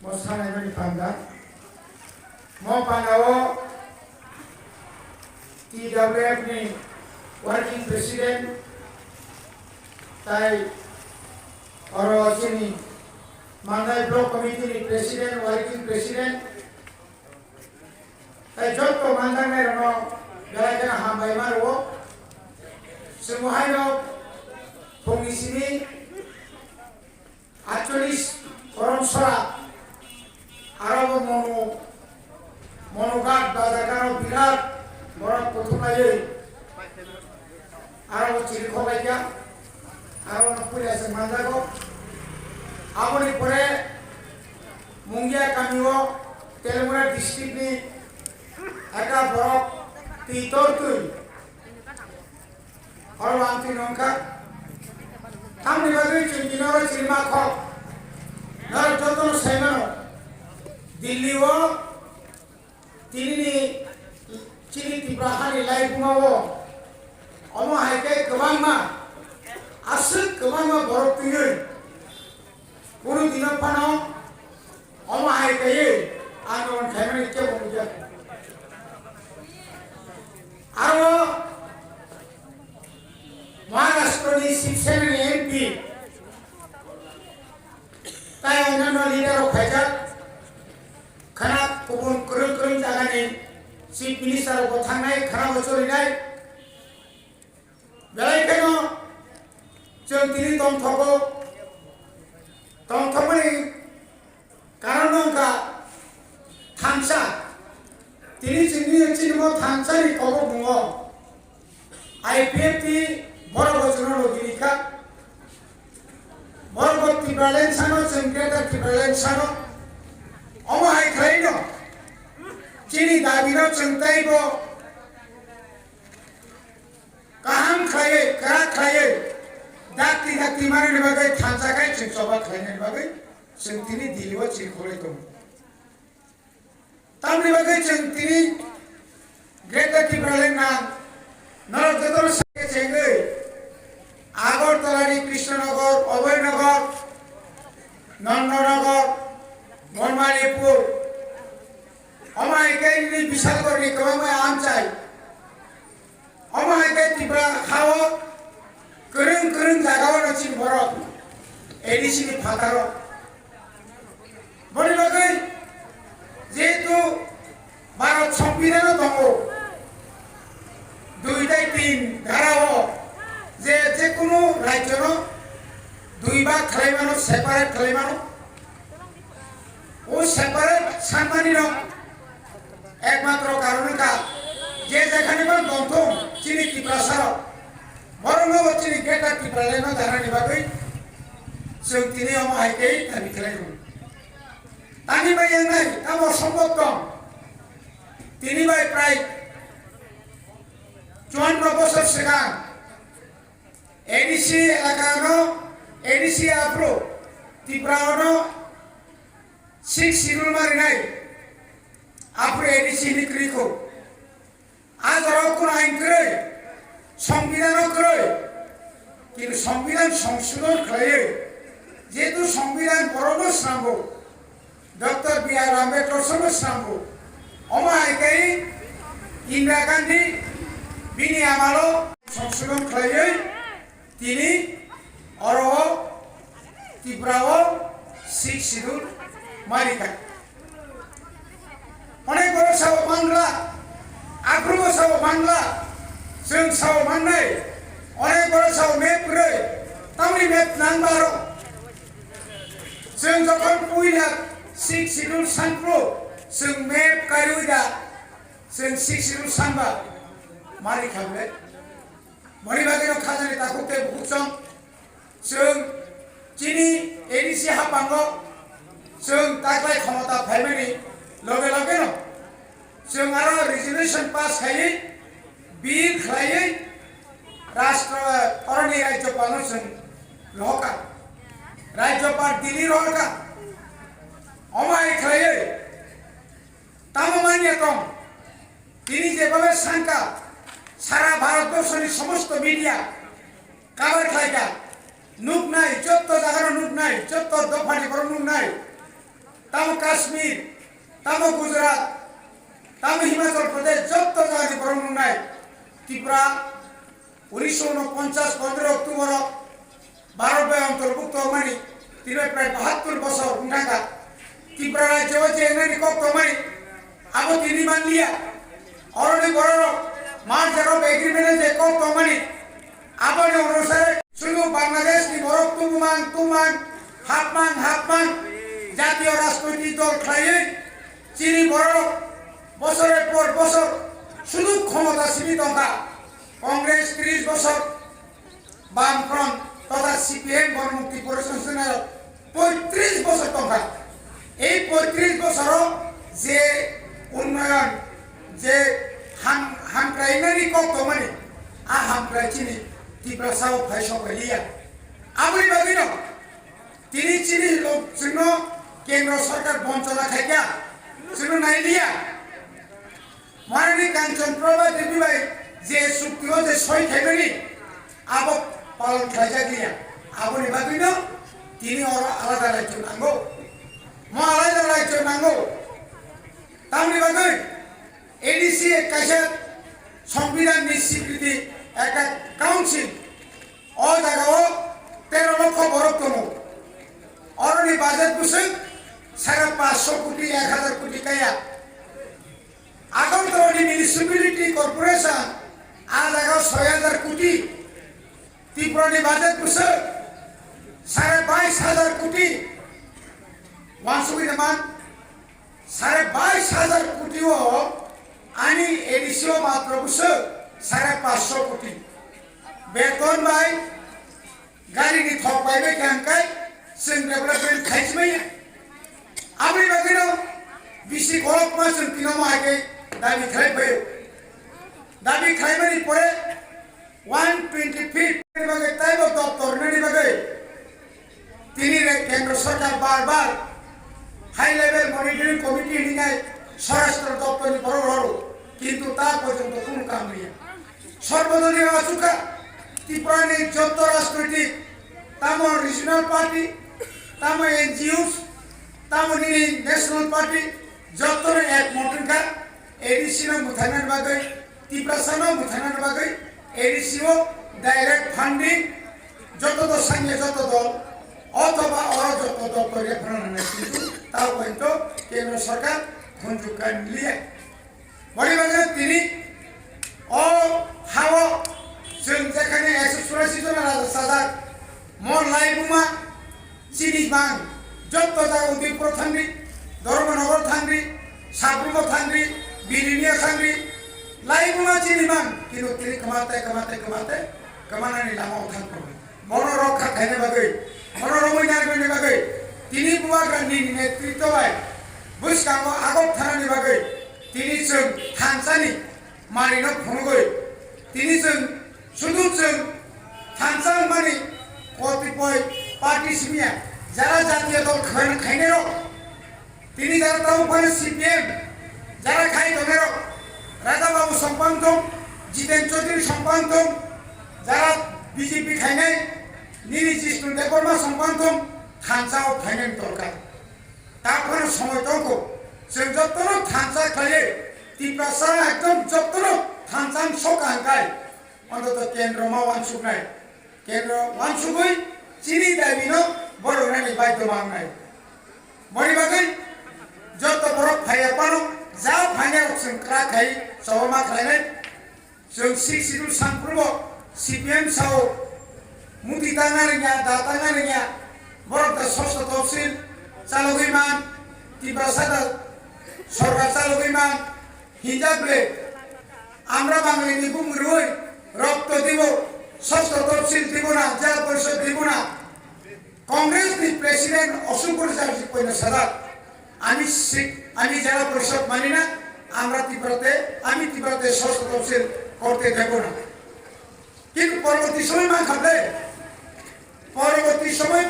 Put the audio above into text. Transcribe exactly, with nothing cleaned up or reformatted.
Mo sanai mani panda. Mo panda o T W F ni working president tai oro chini Mangnai block committee ni president, working president, tai jotto manjaknai rokno belai kheno hambai ma rwo. Chwng haino phungni simi Atcholish korom sora, aro bo mono, mono gat bazar gano birat borok kuthumlaiwi aro bo chiri khobaikha, aro no puila se manjago. Aboni pore Mungia kamio Telemura district ni eka borok twi tor twi Oro ang twi nongkha. Tamni bagwi chwng tini oro chirima kho. Norok jotono saimano. Delhi o tinini chini Tripura hani laibuma o. Omo hai khe kwbangma aswk kwbangma borok twiwi. Kunu dino phano omo hai kaiwi ang ron khaimani kebo nukya. Aro Maharashtra ni Shiv Sena ni M P tai onno leader rok phaijak khana kubun kwrwng kwrwng jaga ni Chief Minister rok bo thangnai khana bo cholinai. Belai kheno chwng tini tongthogo, tongthokmani karon wngkha thansa. Tini chini, chini mo thansani kobo bungo I P F T borok bo chwngno logi rikha. Borok bo Tipraland sano, chwng Greater Tipraland sano. Omo hai khlaino chini dabino chwng teibo kaham khlaiwi, kwrak khlaiwi, dakti dakti manani bagwi thansa khai chwng choba khlainani bagwi chwng tini Delhi o chirikhogwi tongo. Tamni bagwi chwng tini Greater Tipraland nang norok jotono sakhe chengwi Agartala ni Krishnanagar, Abhayanagar, Nandanagar, Bonmalipur, omo hai khe nini Bishalgarh ni kwbangma amchai. Omo hai khe Tripura ha-o kwrwng kwrwng jaga-o no chini borok A D C ni phataro. Boni bagwi jehetu Bharat Songbidan-o tongo, dui tai tin dhara-o je, je kunu rajyo-no dui bhag khlai mano, separate khlai mano. O separate sanmani no ekmatro karon wngkha je jekhani bo tongthung chini Tiprasa rok, borok no bo chini Greater Tipraland no danani bagwi chwng tini omo hai khe dabi khlai rwo. Tani bai wngnai tamo sombok tong? Tini bai prai chuanno bosor swkang A D C elaka no, A D C aphuru Tripura no Sixth Schedule ma rinai, aphuru A D C ni kwrwi kho. A jorao kunu ain kwrwi, Songbidan o kwrwi, kintu Songbidan songsodhon khlaiwi, jehetu Songbidan borokno swnamgo, Doctor B R Ambedkar sono swnamgo, omo hai khe Indira Gandhi bini amalo songsodhon khlaiwi, tini oro o Tripura o Sixth Schedule ma rikha. Onek borok sao Bangla, aphuru bo sao Bangla, chwng sao mannai, onek borok sao map kwrwi, tamni map nang baro. Chwng jokhon puila Sixth Schedule sanphuru, chwng map kariwi da, chwng Sixth Schedule sanba, mari khamle. Boni bagwi no khajani takhuk tei bukhuk chong. Chwng chini A D C haphango chwng taklai khomota phaimani loge loge no chwng aro resolution pass khaiwi, bill khlaiwi, rashtra, oroni rajyopalno chwng rohorkha. Rajyopal Delhi rohorkha. Omo hai khlaiwi tamo manya tong? Tini jebabe sangka, sara Bharatborsoni somosto media cover khlaikha, nuknai, jotto jagano nuknai, jotto dophani borok nuknai. Kashmir, tamo Gujarat, tamo Himachal Pradesh, jotto jagani borok nungnai. Tripura unisho unoponchas pondro October o Bharat bai antorbhukto wngmani tini prai bahattur bosor wngthangkha. Tripura rajyo o je wngnani kok tongmani abo tini manliya. Oroni bororok merger of agreement o je kok tongmani aboni onusare sudu Bangladesh ni borok tubumang tubumang hapmang hapmang jatiyo rajnoitik dol khlaiwi chini bororok bosore por bosor sudu khomota simi tongkha. Congress tris bosor, Bamfront totha C P M Ganamukti Porishod Sena poitris bosor tongkha. Ei poitris bosoro je unnoyon, je ham-, hamkrainani kok tongmani, a hamkrai chini Tiprasa o phai sokphailiya. Aboni bagwino tini chini lok chwngno Kendro Sarkar bonchona khaikha, chwngno nailiya. Manani Kanchan Prabha Devi bai je chukti o je soi khaimani abo palon khlaijak liya. Aboni bagwino tini oro alada rajyo nango. Mo alada rajyo nango. Tamni bagwi A D C kaisa Songbidan ni sikriti ekta council. O jaga o tero lokho borok tongo. Oroni budget bwswk sare paanch sho koti, ek hajar koti kaya. Agartala ni municipality corporation a jaga soi hajar koti. Tripura ni budget bwswk sare bais hajar koti. Wansugwi naman sare bais hajar koti o ani A D C o matro bwswk sare paanch sho koti. Beton bai gari ni thok bai bai khe hwnkhai chwng development khaismaya. Aboni bagwino bisi kolokma chwng tino mo hai khe dabi khlai phaio. Dabi khlaimani pore one twenty feet ni bagwi taibo doptor nani bagwi tini re Kendra Sarkar bar bar high level monitoring committee hinai Swarashtra doptor ni borok roro, kintu ta porjonto kunu kam niya. Sorbodoliyo achukha Tripura ni jotto rajnoitik, tamo regional party, tamo N G Os, tamo nini national party, jotto no ek mot wngkha A D C no mwthangnani bagwi, Tiprasa no mwthangnani bagwi A D C o direct funding jotto dol sanya jotto dol othoba oro jotto dol kori phano rwnai, kintu tao poito Kendra Sarkar khunjuk kha liya. Boni bagwi tini o hao chwng jekhane ekso churasi jona raja sajak, mo laibuma chini bang jotto jaga Udaipur thangdi, Dharmanagar thangdi, Sabrumo thangdi, Bilonia thangdi, laibuma chini bang, kintu tini kwmate, kwmate, kwmate, kwmanani lama o thang. Bono rokha khaina bagwi, bono romwi narwkna bagwi, tini Bubagrani netritw bai bwskango agok thanani bagwi tini chwng thansani marino phunugwi tini chwng sudu chwng thansa wngmani kotipoi party simiya jara jatiya dol khaina khainairok. Tini jara tabuk phano C P M, jara khai tongnai rok, Raja Babu songpang thung, Jiten Chaudhary songpang thung, jara B J P khainai, nini Jishnu Debbarma songpang thung, thansa o phainani dorkar. Ta phano somoi tongkho, chwng jotono thansa khlaiwi, Tiprasa ekdom jotono thansa wng sok kaham khai, ontoto kendro ma wansuknai. Kendro wansugwi chini dabino borok rwnani baidhyo mangnai. Boni bagwi joto borok phaiya phano ja phainai rok chwng kwrak khai chobama khlainai. Chwng sixth schedule sangphurbo C P M sao muti tangna rwngya, da tangna rwngya, borok da sosto topsil chalogwi man, Tiprasa da sorkar chalogwi man, hinjak ble. Amra Bangali ni bumung rwi rokto dibo, sosto topsil dibo na, jela porishod dibo na. Congress ni president Ashok Bhattacharya ji koina sajak, ami si-, ami jela porishod mani na, amra Tiprate, ami Tiprate sosto topsil korte debo na. Kintu porborti somoy mankha ble, porborti somoy